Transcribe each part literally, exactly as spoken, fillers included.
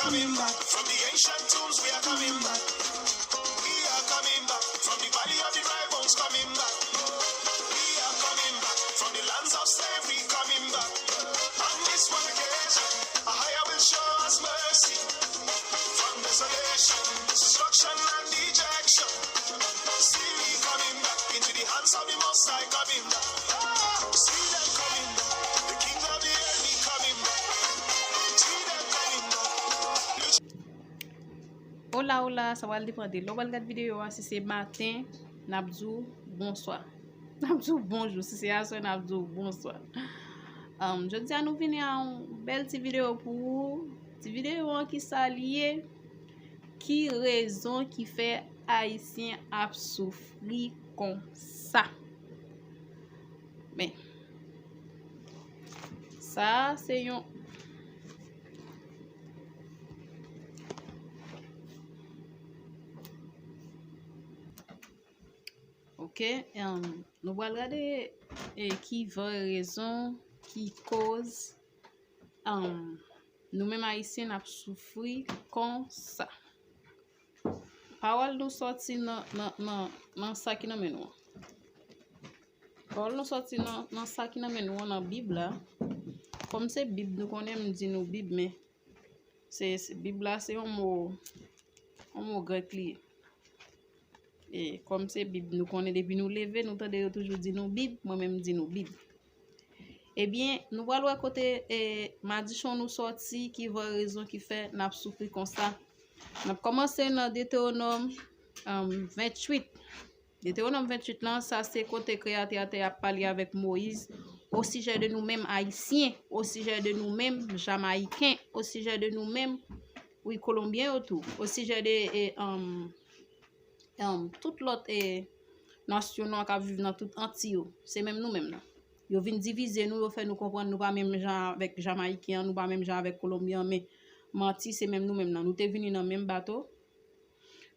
Coming back from the ancient tombs, we are coming back. We are coming back from the valley of the dry bones, coming back. We are coming back from the lands of slavery, coming back. On this one occasion, Ahaya will show us mercy. From desolation, destruction, and dejection. See we coming back into the hands of the Most High, coming back. Ah, see them coming back. The kings of the earth be coming back. See them coming back. Hola, hola, sa pral depann de lè w pral gad videyo a. Si se maten, n ap di w bonswa. N ap di w bonjou. Si se aswè, n ap di w bonswa. Um, jodi a, nou vini a yon bèl ti videyo pou ou. Ti videyo an, ki sa l ye? Ki rezon ki fè Ayisyen ap soufri konsa? Men, sa se yon, ok, um, nou pral gade, e, ki vrè rezon, ki koz, um, nou menm Ayisyen n ap soufri konsa. Pawòl nou sòti nan, nan, nan, nan sa ki nan men nou an. Pawòl nou sòti nan, nan sa ki nan men nou an, nan Bib la. Kòm se Bib, nou konnen m di nou Bib, men se, se, Bib la se yon mo, yon mo grèk li ye. E kòm se Bib, nou konnen depi nou leve, nou tande yo toujou di nou Bib, mwen menm m di nou Bib. Ebyen, nou pral wè kote, e, madichon nou sòti, ki vrè rezon ki fè n ap soufri konsa. N ap kòmanse nan Detewonòm, um, venntuit. Detewonòm venntuit lan, sa se kote Kreyatè a te ap pale avèk Moyiz osijè de nou menm Ayisyen, osijè de nou menm Jamayiken, osijè de nou menm, wi, Kolonbyen yo tou, osijè de, e, um, um, tout lòt, e, nasyon nwa k ap viv nan tout Anti yo. Se menm nou menm nan. Yo vin divize nou, yo fè nou konprann nou pa menm jan avèk Jamayiken an, nou pa menm jan avèk Kolonbyen an, men manti, se menm nou menm nan. Nou te vini nan menm bato.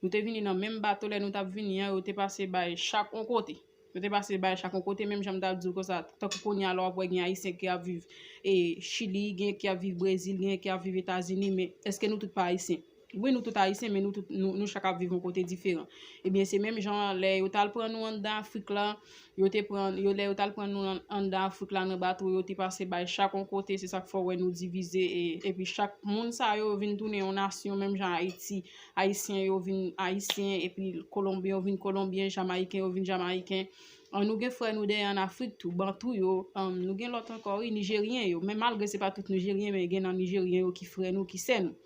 Nou te vini nan menm bato, lè nou t ap vini an, yo te pase bay chak yon kote. Yo te pase bay chak yon kote, menm jan m t ap di w konsa, tankou kounye a la w ap wè gen Ayisyen ki ap viv, e, Chili, gen ki ap viv Brezil, gen ki ap viv Etazini, men èske nou tout pa Ayisyen? Wi, nou tout Ayisyen, men nou tout, nou, nou chak ap viv yon kote diferan. Ebyen, se menm jan an, lè yo t al pran nou anndan Afrik la, yo te pran, yo, lè yo t al pran nou an-, anndan Afrik la nan bato, yo te pase bay chak yon kote, se sa k fè w wè nou divize, e, epi chak moun sa yo vin tounen yon nasyon, menm jan Ayiti, Ayisyen yo vin Ayisyen, epi Kolonbyen yo vin Kolonbyen, Jamayiken yo vin Jamayiken. An, nou gen frè nou dèyè ann Afrik tou, Bantou yo, an, nou gen lòt ankò, wi, Nijeryen yo. Men malgre se pa tout Nijeryen, men gen nan Nijeryen yo ki frè nou, ki sè nou.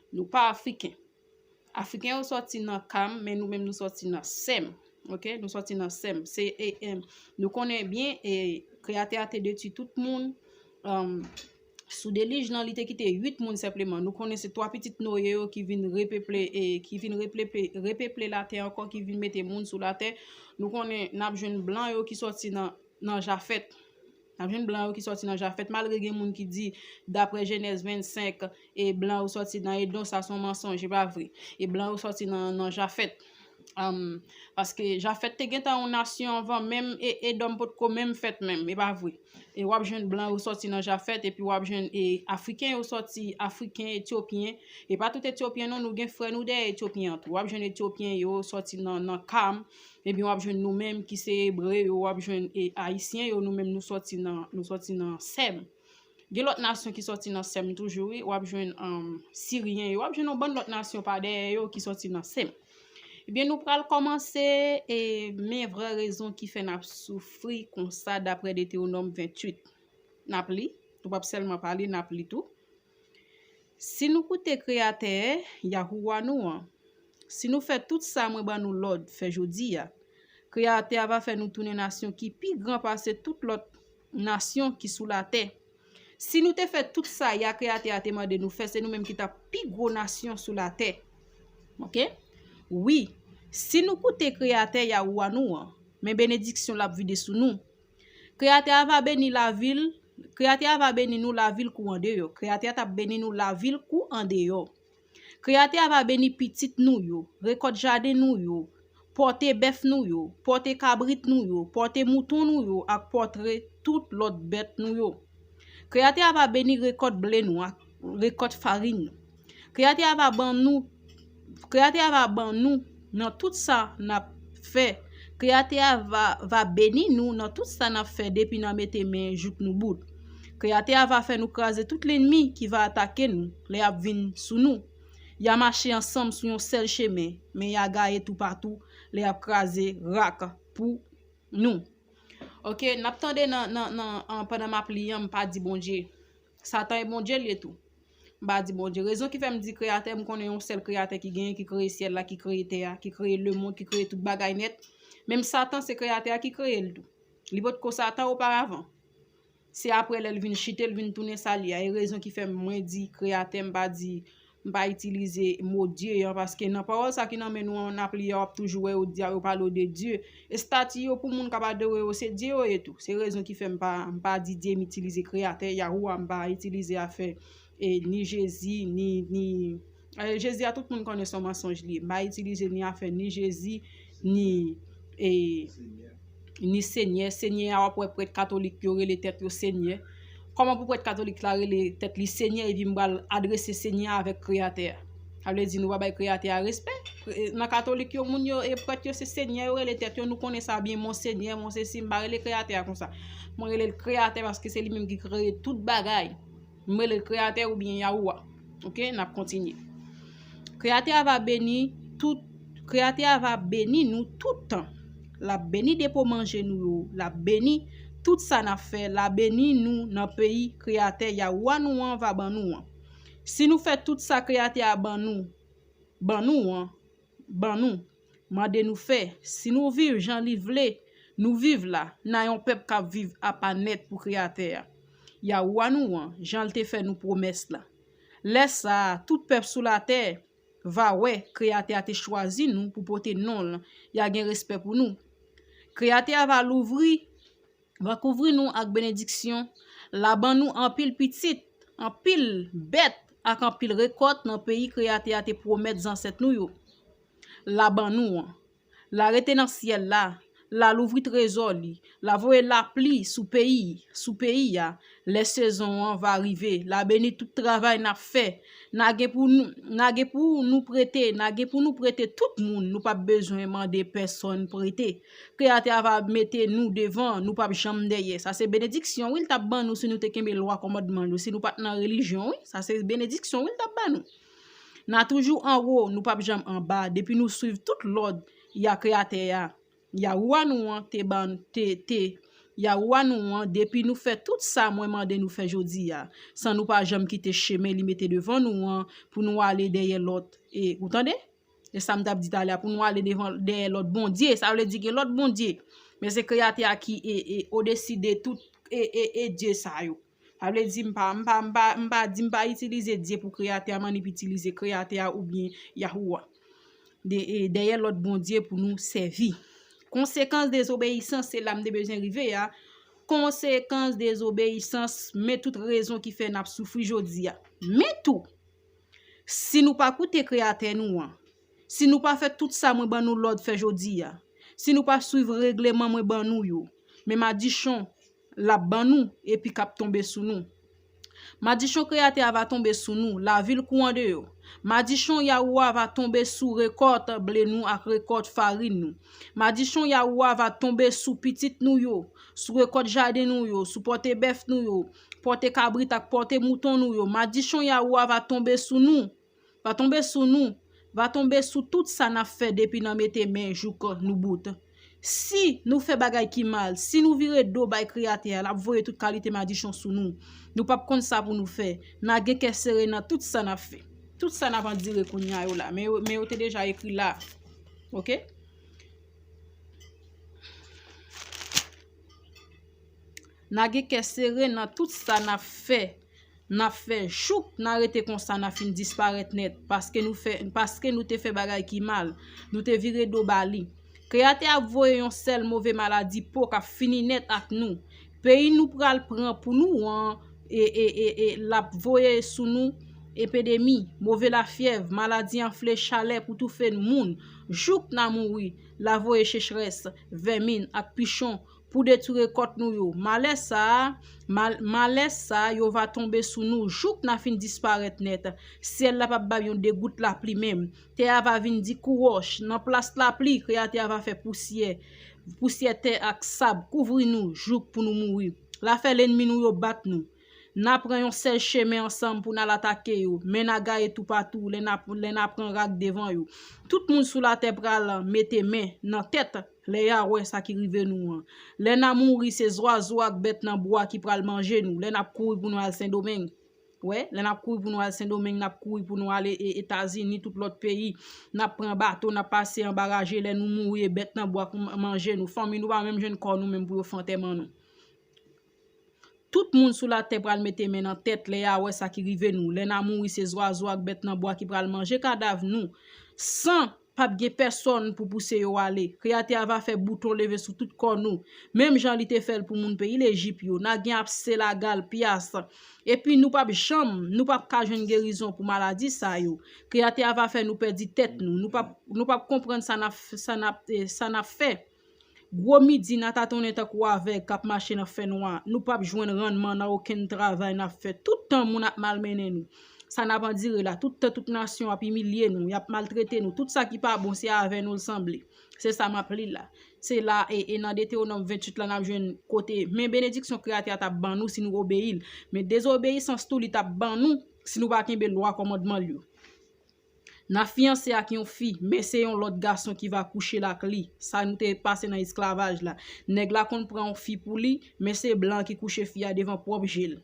Nou pa Afriken. Afriken yo sòti nan Kam, men nou menm nou sòti nan Sèm. Ok? Nou sòti nan Sèm. Se, e, e, nou konnen byen, e, Kreyatè a te detwi tout moun, um, sou delij lan, li te kite uit moun senpleman. Nou konnen se twa pitit Noye yo ki vin repeple, e, ki vin repeple, repeple latè ankò, ki vin mete moun sou latè. Nou konnen n ap jwenn blan yo ki sòti nan, nan Jafèt. N ap jwenn blan yo ki sòti nan Jafèt, malgre gen moun ki di, daprè Jenèz vennsenk, e blan yo sòti nan Edon, sa se yon mansonj, e pa vre. E blan yo sòti nan, nan Jafèt. Am, paske Jafèt te gentan yon nasyon anvan menm, e Edòm potko menm fèt menm, e pa vre. E w ap jwenn blan yo sòti nan Jafèt, epi w ap jwenn, e, Afriken yo sòti, Afriken, Etyopyen. E pa tout Etyopyen non, nou gen frè nou dèyè Etyopyen an tou. W ap jwenn Etyopyen yo sòti nan, nan Kam, ebyen w ap jwenn nou menm ki se Ebre yo, w ap jwenn, e, Ayisyen yo, nou menm nou sòti nan, nou sòti nan Sèm. Gen lòt nasyon ki sòti nan Sèm toujou, wi. W ap jwenn, um, Siryen yo, w ap jwenn yon bann lòt nasyon pa dèyè yo ki sòti nan Sèm. Ebyen, nou pral kòmanse, e, men vrè rezon ki fè n ap soufri konsa, daprè Detewonòm venntuit. N ap li, nou p ap sèlman pale, n ap li tou. Si nou koute Kreyatè, Yahuwah nou an, si nou fè tout sa mwen ban nou lòd fè jodi a, Kreyatè a va fè nou tounen nasyon ki pi gran pase tout lòt nasyon ki sou latè. Si nou te fè tout sa Yah Kreyatè a te mande nou fè, se nou menm ki t ap pi gwo nasyon sou latè. Ok? Wi, si nou koute Kreyatè Yahuwah nou an, men benediksyon l ap vide sou nou. Kreyatè a va beni lavil, Kreyatè a va beni nou lavil kou andeyò. Kreyatè a t ap beni nou lavil kou andeyò. Kreyatè a va beni pitit nou yo, rekòt jaden nou yo, pòte bèf nou yo, pòte kabrit nou yo, pòte mouton nou yo ak pòte tout lòt bèt nou yo. Kreyatè a va beni rekòt ble nou ak rekòt farin nou. Kreyatè a va ban nou, Kreyatè a va ban nou nan tout sa n ap fè. Kreyatè a va, va beni nou nan tout sa n ap fè depi n a mete men jouk nou bout. Kreyatè a va fè nou kraze tout lènmi ki va atake nou lè y ap vin sou nou. Y a mache ansanm sou yon sèl chemen, men y a gaye toupatou lè y ap kraze rak pou nou. Ok, n ap tande nan, nan, nan, an, pandan m ap li an, m pa di Bondye. Satan e Bondye l ye tou. M pa di Bondye. Rezon ki fè m di Kreyatè, m konnen yon sèl Kreyatè ki genyen, ki kreye syèl la, ki kreye tè a, ki kreye lemonn, ki kreye tout bagay nèt. Menm Satan, se Kreyatè a ki kreye l tou. Li potko Satan oparavan. Se apre lè l vin chite, l vin tounen sa l ye a. E rezon ki fè mwen di Kreyatè, m pa di, m pa itilize mo Dye an, paske nan pawòl sa ki nan men nou an, n ap li a, w ap toujou wè yo di, yo pale w de Dye. Estati yo pou moun k ap adore yo, se Dye yo ye tou. Se rezon ki fè m pa, m pa di Dye, m itilize Kreyatè, Yahuwah, m pa itilize afè, e, ni Jezi, ni, ni, e, Jezi a tout moun konnen se yon mansonj li ye. M pa itilize ni afè, ni Jezi, ni, e, ni Senyè. Senyè a, w ap wè prèt katolik yo rele tèt yo Senyè. Kòman pou prèt katolik la rele tèt li Senyè, epi m pral adrese Senyè a avèk Kreyatè a? Sa vle di nou pa bay Kreyatè a respè. Nan katolik yo, moun yo, e, prèt yo se Senyè yo rele tèt yo, nou konnen sa byen, Monsenyè, Monsesi, m pa rele Kreyatè a konsa. Mwen rele l Kreyatè paske se li menm ki kreye tout bagay. M rele l Kreyatè oubyen Yahuwah. Ok, n ap kontinye. Kreyatè a va beni tout, Kreyatè a va beni nou tout tan. L ap beni depo manje nou yo, l ap beni tout sa n ap fè, l ap beni nou nan peyi Kreyatè Yahuwah nou an va ban nou an. Si nou fè tout sa Kreyatè a ban nou, ban nou an, ban nou, mande nou fè, si nou viv jan li vle nou viv la, n a yon pèp k ap viv apa nèt pou Kreyatè a, Yahuwah nou an, jan l te fè nou pwomès la. Lè sa a, tout pèp sou latè va wè Kreyatè a te chwazi nou pou pote non l, y a gen respè pou nou. Kreyatè a va louvri, va kouvri nou ak benediksyon, l a ban nou anpil pitit, anpil bèt ak anpil rekòt nan peyi Kreyatè a te pwomèt zansèt nou yo. L a ban nou an. L a rete nan syèl la, l a louvri trezò li, l a voye lapli sou peyi, sou peyi a. Lè sezon an va rive, l a beni tout travay n ap fè. N a gen pou nou, n a gen pou nou prete, n a gen pou nou prete tout moun, nou p ap bezwen mande pèsonn prete. Kreyatè a va mete nou devan, nou p ap janm dèyè. Sa se benediksyon, wi, l t ap ban nou si nou te kenbe lwa kòmandman l yo, si nou pa t nan relijyon, wi. Sa se benediksyon, wi, l t ap ban nou. N a toujou anwo, nou p ap janm anba, depi nou swiv tout lòd y a Kreyatè a, Yahuwah nou an te ban, te, te, Yahuwah nou an, depi nou fè tout sa mwen mande nou fè jodi a, san nou pa janm kite chemen li mete devan nou an pou nou ale dèyè lòt, e, ou tande? E sa m t ap di talè a, pou nou ale devan, dèyè lòt bondye, sa vle di gen lòt bondye. Men se Kreyatè a ki e, e, odesi de tout, e, e, e, dye sa yo. Sa vle di m pa, m pa, m pa, m pa di m pa itilize Dye pou Kreyatè a, m annik itilize Kreyatè a oubyen Yahuwah. De, e, dèyè lòt bondye pou nou sèvi. Konsekans dezobeyisans, se la m te bezwen rive a. Konsekans dezobeyisans, men tout rezon ki fè n ap soufri jodi a. Men tou, si nou pa koute Kreyatè nou an, si nou pa fè tout sa mwen ban nou lòd fè jodi a, si nou pa swiv regleman mwen ban nou yo, men madichon l ap ban nou epi k ap tonbe sou nou. Madichon Kreyatè a va tonbe sou nou, lavil kou andeyò. Madichon Yahuwah va tonbe sou rekòt ble nou ak rekòt farin nou. Madichon Yahuwah va tonbe sou pitit nou yo, sou rekòt jaden nou yo, sou pòte bèf nou yo, pòte kabrit ak pòte mouton nou yo. Madichon Yahuwah va tonbe sou nou, va tonbe sou nou, va tonbe sou tout sa n ap fè depi n a mete men jouk nou bout. Si nou fè bagay ki mal, si nou vire do bay Kreyatè a, l ap voye tout kalite madichon sou nou. Nou p ap konn sa pou nou fè. N a gen kè sere nan tout sa n ap fè. Tout sa n ap andire kounye a yo la. Men yo, men yo te deja ekri la. Ok? N a gen kè sere nan tout sa n ap fè. N ap fè jouk n a rete konsa, n a fin disparèt nèt, paske nou fè, paske nou te fè bagay ki mal, nou te vire do ba li. Kreyatè a ap voye yon sèl move maladi po k ap fini nèt ak nou. Peyi nou pral pran pou nou an, e, e, e, e, l ap voye sou nou epidemi, move lafyèv, maladi anfle, chalè pou toufe moun, jouk n a mouri, l a voye sechrès, vèmin ak pichon pou detwi rekòt nou yo. Malè sa a, mal, malè sa a, yo va tonbe sou nou jouk n a fin disparèt nèt. Syèl la p ap bay yon degout lapli menm. Tè a va vin di kou wòch. Nan plas lapli, Kreyatè a va fè pousyè, pousyè tè ak sab kouvri nou jouk pou nou mouri. L a fè lènmi nou yo bat nou. N a pran yon sèl chemen ansanm pou n al atake yo, men n a gaye toupatou lè n a, lè n a pran rag devan yo. Tout moun sou latè pral mete men nan tèt lè y a wè sa ki rive nou an. Lè n a mouri, se zwazo ak bèt nan bwa ki pral manje nou, lè n ap kouri pou nou al Sendomeng. Wè, lè n ap kouri pou nou al Sendomeng, n ap kouri pou nou ale e, Etazini, tout lòt peyi. N ap pran bato, n ap pase anba raje, lè nou mouri, e bèt nan bwa k-, manje nou. Fanmi nou pa menm jwenn kò nou menm pou yo fè antèman nou. Tout moun sou latè pral mete men nan tèt lè y a wè sa ki rive nou. Lè n a mouri, se zwazo ak bèt nan bwa ki pral manje kadav nou. San p ap gen pèsonn pou pouse yo ale. Kreyatè a va fè bouton leve sou tout kò nou, menm jan li te fè l pou moun peyi Lejip yo. N a gen apse, lagal, pyas. Epi nou p ap janm, nou p ap ka jwenn gerizon pou maladi sa yo. Kreyatè a va fè nou pèdi tèt nou. Nou p ap, nou p ap konprann sa n ap, sa n ap, eh, sa n ap fè. Gwo midi, n a tatonnen tankou avèg k ap mache nan fènwa. Nou p ap jwenn rannman nan okenn travay n ap fè. Tout tan moun ap malmennen nou. Sa n ap andire la. Tout tan tout nasyon ap imilye nou, y ap maltrete nou. Tout sa ki pa bon, se avè nou l sanble. Se sa m ap li la. Se la, e, e nan Detewonòm venntuit la, n ap jwenn kote men benediksyon Kreyatè a t ap ban nou si nou obeyi l. Men dezobeyisans tou, li t ap ban nou si nou pa kenbe lwa kòmandman l yo. N a fiyanse ak yon fi, men se yon lòt gason ki va kouche l ak li. Sa nou te pase nan esklavaj la. Nèg la konn pran yon fi pou li, men se blan ki kouche fi a devan pwòp je l.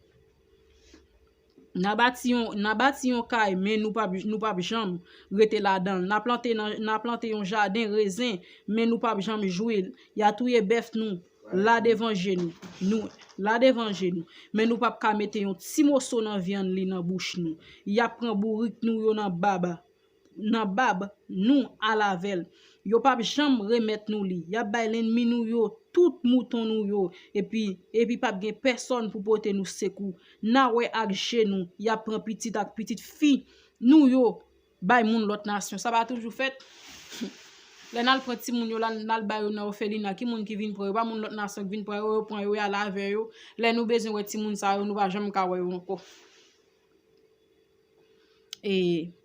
N a bati yon, n a bati yon kay, men nou p ap, nou p ap janm rete ladan l. N a plante nan, n a plante yon jaden rezen, men nou p ap janm jwi l. Y a touye bèf nou la devan je nou. Nou, la devan je nou. Men nou p ap ka mete yon ti moso nan vyann li nan bouch nou. Y ap pran bourik nou yo nan bab, nan bab nou al avè l. Yo p ap janm remèt nou li. Y ap bay lènmi nou yo tout mouton nou yo, epi, epi p ap gen pèsonn pou pote nou sekou. N a wè ak je nou, y ap pran pitit ak pitit fi nou yo bay moun lòt nasyon. Sa pa toujou fèt? Lè n al pran timoun yo, la, n al bay yo nan òfelina, ki moun ki vin pran yo? Pa moun lòt nasyon ki vin pran yo, yo pran yo, y al avè yo. Lè nou bezwen wè timoun sa yo, nou pa janm ka wè yo ankò. E,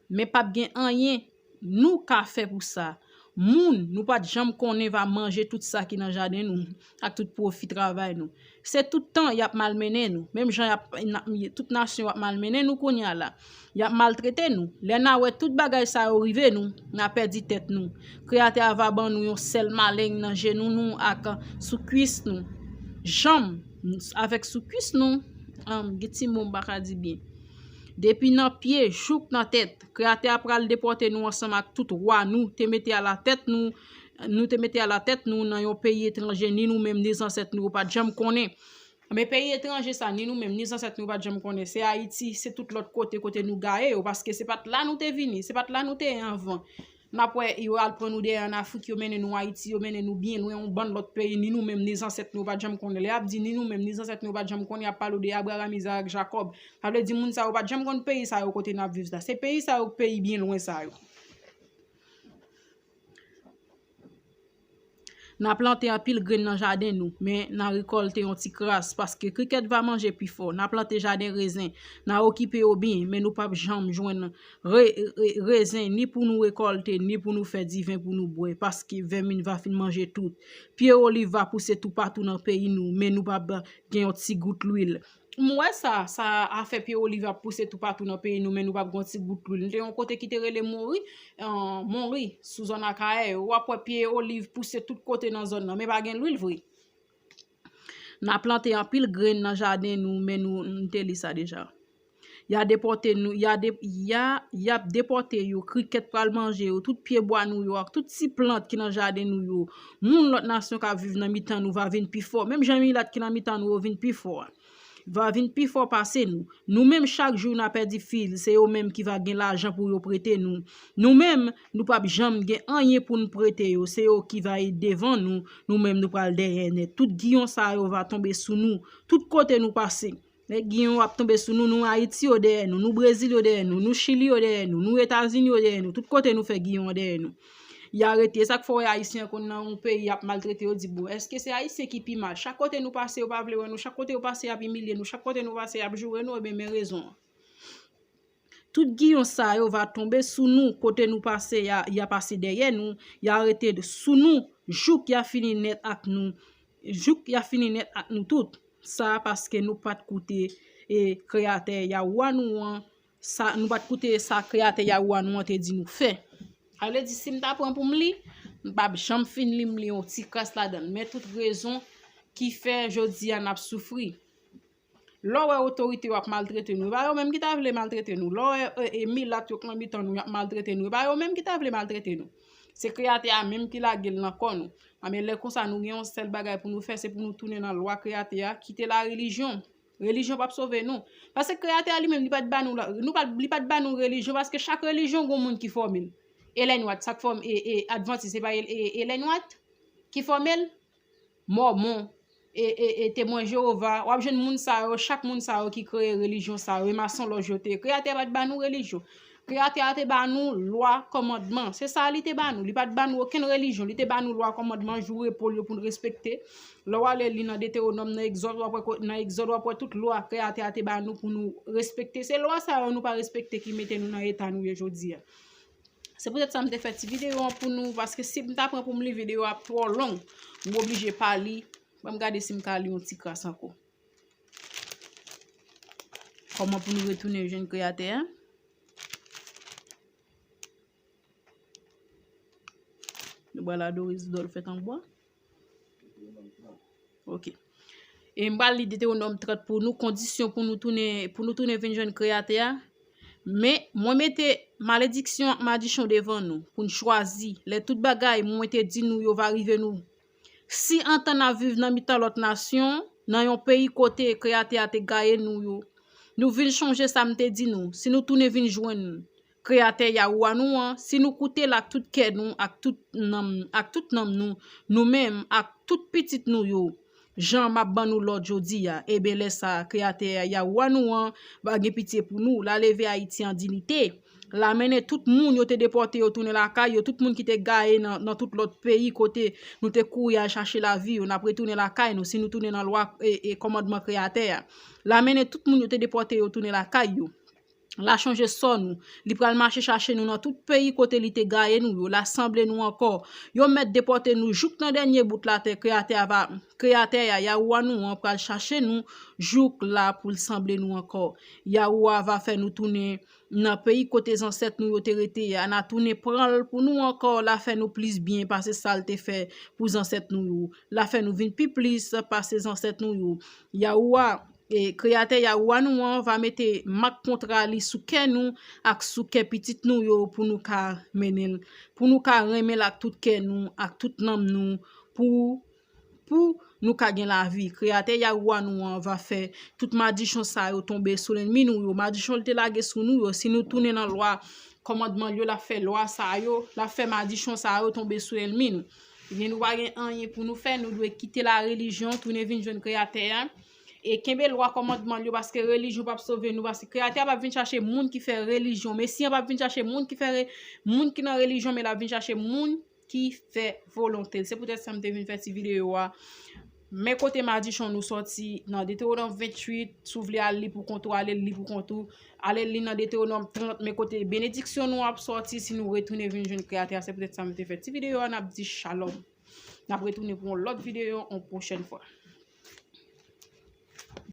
men p ap gen anyen nou ka fè pou sa. Moun nou pa t janm konnen va manje tout sa ki nan jaden nou ak tout pwofi travay nou. Se tout tan y ap malmennen nou, menm jan y ap, n ap, tout nasyon ap malmennen nou kounye a la. Y ap maltrete nou. Lè n a wè tout bagay sa yo rive nou, n a pèdi tèt nou. Kreyatè a va ban nou yon sèl maleng nan jenou nou ak sou kwis nou. Janm, avèk sou kwis nou, um, gen ti mo m pa ka di byen. Depi nan pye jouk nan tèt, Kreyatè a pral depòte nou ansanm ak tout wa nou te mete alatèt nou, nou te mete alatèt nou nan yon peyi etranje, ni nou menm, ni zansèt nou yo pa t janm konnen. Men peyi etranje sa, ni nou menm, ni zansèt nou yo pa t janm konnen. Se Ayiti, se tout lòt kote, kote nou gaye yo, paske se pa t la nou te vini, se pa t la nou te ye anvan. N ap wè yo al pran nou dèyè ann Afrik, yo mennen nou Ayiti, yo mennen nou byen lwen, yon bann lòt peyi, ni nou menm, ni zansèt nou yo pa t janm konnen. Lè y ap di ni nou menm, ni zansèt nou yo pa t janm konnen, y ap pale w de Abraram, Izarak, Jakòb. Sa vle di moun sa yo pa t janm konn peyi sa yo kote n ap viv la. Se peyi sa yo, peyi byen lwen sa yo. N a plante anpil grenn nan jaden nou, men n a rekòlte yon ti kras, paske krikèt va manje pi fò. N a plante jaden rezen, n a okipe yo byen, men nou p ap janm jwenn re-, re-, rezen ni pou nou rekòlte, ni pou nou fè diven pou nou bwè, paske vèmin va fin manje tout. Pye oliv va pouse toupatou nan peyi nou, men nou p ap gen yon ti gout lwil. M wè sa, sa afè pye oliv ap pouse toupatou nan peyi nou, men nou p ap gen yon ti gout lwil. Nou te yon kote ki te rele Mori, eh, Mori, sou zòn Akayè yo. W ap wè pye oliv pouse tout kote nan zòn nan, men pa gen lwil vre. N a plante anpil grenn nan jaden nou, men nou, m te li sa deja. Y a depòte nou, y a de-, y a, y ap depòte yo, krikèt pral manje yo, tout pyebwa nou yo ak tout ti plant ki nan jaden nou yo. Moun lòt nasyon k ap viv nan mitan nou va vin pi fò, menm jan milat ki nan mitan nou yo vin pi fò a. Va vin pi fò pase nou. Nou menm, chak jou n a pèdi fil, se yo menm ki va gen lajan pou yo prete nou. Nou menm, nou p ap janm gen anyen pou n prete yo, se yo ki va ye devan nou, nou menm nou pral dèyè nèt. Tout giyon sa yo va tonbe sou nou, tout kote nou pase. Lè giyon ap tonbe sou nou, nou Ayiti yo dèyè nou, nou Brezil yo dèyè nou, nou Chili yo dèyè nou, nou Etazini yo dèyè nou, tout kote nou fè giyon an dèyè nou. Y a rete. Sa k fè w wè Ayisyen konn nan yon peyi y ap maltrete yo, di, bon, èske se Ayisyen ki pi mal? Chak kote nou pase, yo pa vle wè nou. Chak kote yo pase, y ap imilye nou. Chak kote nou pase, y ap joure nou. Ebyen, men rezon an. Tout giyon sa yo va tonbe sou nou, kote nou pase, y a, y a pase dèyè nou, y a rete sou nou, jouk y a fini nèt ak nou, jouk y a fini nèt ak nou tout. Sa paske nou pa t koute, e, Kreyatè Yahuwah nou an, sa, nou pa t koute sa Kreyatè Yahuwah nou an te di nou fè. Sa vle di, si m ta pran pou m li, m p ap janm fin li, m li yon ti kras ladan l. Men tout rezon ki fè jodi a n ap soufri. Lè w wè otorite yo ap maltrete nou, e pa yo menm ki ta vle maltrete nou. Lè w wè, e, e, milat yo k nan mitan nou, y ap maltrete nou, e pa yo menm ki ta vle maltrete nou. Se Kreyatè a menm ki lage l nan kò nou. Anben, lè konsa, nou gen yon sèl bagay pou nou fè, se pou nou tounen nan lwa Kreyatè a, kite larelijyon. Relijyon p ap sove nou. Paske Kreyatè a li menm, li pa t ba nou, la- nou pa, li pa t ba nou relijyon, paske chak relijyon gen yon moun ki fòme l. Ellen White, sa k fòme, e, e, Advantis, se pa El- e, Ellen White ki fòme l? Mòmon, e, e, e, Temwen Jewova, w ap jwenn moun sa yo, chak moun sa yo ki kreye relijyon sa yo, e masonlòj yo te ye. Kreyatè a pa t ba nou relijyon. Kreyatè a te ba nou lwa, kòmandman. Se sa li te ba nou. Li pa t ba nou okenn relijyon. Li te ba nou lwa, kòmandman, jou repo l yo pou n respekte. Lè w ale li nan Detewonòm, nan Egzòd, w ap wè ko- nan Egzòd, w ap wè tout lwa Kreyatè a te ba nou pou nou respekte. Se lwa sa yo nou pa respekte ki mete nou nan eta nou ye jodi a. Se poutèt sa m te fè ti videyo an pou nou, paske si m ta pran pou m li videyo a ap twò long, m oblije pa li. Ban m gade si m ka li yon ti kras ankò. Kòman pou nou retounen jwenn Kreyatè a? Nou pral adore zidòl fèt an bwa. Ok. E m pral li Detewonòm trant pou nou, kondisyon pou nou tounen, pou nou tounen vin jwenn Kreyatè a. Men, mwen mete malediksyon ak madichon devan nou, pou n chwazi, lè tout bagay mwen te di nou yo va rive nou. Si antan n ap viv nan mitan lòt nasyon, nan yon peyi kote Kreyatè a te gaye nou yo, nou vin chonje sa m te di nou, si nou tounen vin jwenn Kreyatè Yahuwah nou an, si nou koute l ak tout kè nou, ak tout nanm, ak tout nanm nou, nou menm, ak tout pitit nou yo, jan m ap ban nou lòd jodi a, ebyen lè sa a, Kreyatè Yahuwah nou an va gen pitye pou nou, l a leve Ayiti an diyite, l a mennen tout moun yo te depòte yo tounen lakay yo, tout moun ki te gaye nan, nan tout lòt peyi kote nou te kouri al chache lavi yo, n ap retounen lakay nou, si nou tounen nan lwa e, e kòmandman Kreyatè a. L a mennen tout moun yo te depòte yo tounen lakay yo. L a chanje sò nou. Li pral mache chache nou nan tout peyi kote li te gaye nou yo. L a sanble nou ankò. Yo mèt depòte nou jouk nan dènye bout latè. Kreyatè a va, Kreyatè a, Yahuwah nou an, pral chache nou jouk la pou l sanble nou ankò. Yahuwah va fè nou tounen nan peyi kote zansèt nou yo te rete a. N a tounen pran l pou nou ankò. L a fè nou plis byen pase sa l te fè pou zansèt nou yo. L a fè nou vin pi plis pase zansèt nou yo. Yahuwah, e, Kreyatè Yahuwah nou an va mete mak kontra li sou kè nou ak sou kè pitit nou yo pou nou ka mennen l, pou nou ka renmen l ak tout kè nou, ak tout nanm nou, pou, pou nou ka gen lavi. Kreyatè Yahuwah nou an va fè tout madichon sa yo tonbe sou lènmi nou yo. Madichon li te lage sou nou yo, si nou tounen nan lwa, kòmandman l yo, l ap fè lwa sa yo, l ap fè madichon sa yo tonbe sou lènmi nou. Ebyen, nou pa gen anyen pou nou fè, nou dwe kite larelijyon, tounen vin jwenn Kreyatè a. E kenbe lwa kòmandman l yo, paske relijyon p ap sove nou, paske Kreyatè a p ap vin chache moun ki fè relijyon. Mesi an p ap vin chache moun ki fè re- moun ki nan relijyon, men l ap vin chache moun ki fè volonte l. Se poutèt sa m te vin fè ti videyo a. Men kote madichon nou sòti nan Detewonòm venntuit, si w vle al li pou kont ou, ale li pou kont ou. Ale li nan Detewonòm trant, men kote benediksyon nou ap sòti si nou retounen vin jwenn Kreyatè a. Se poutèt sa m te fè ti videyo a, n ap di shalom. N ap retounen pou yon lòt videyo, yon pwochèn fwa.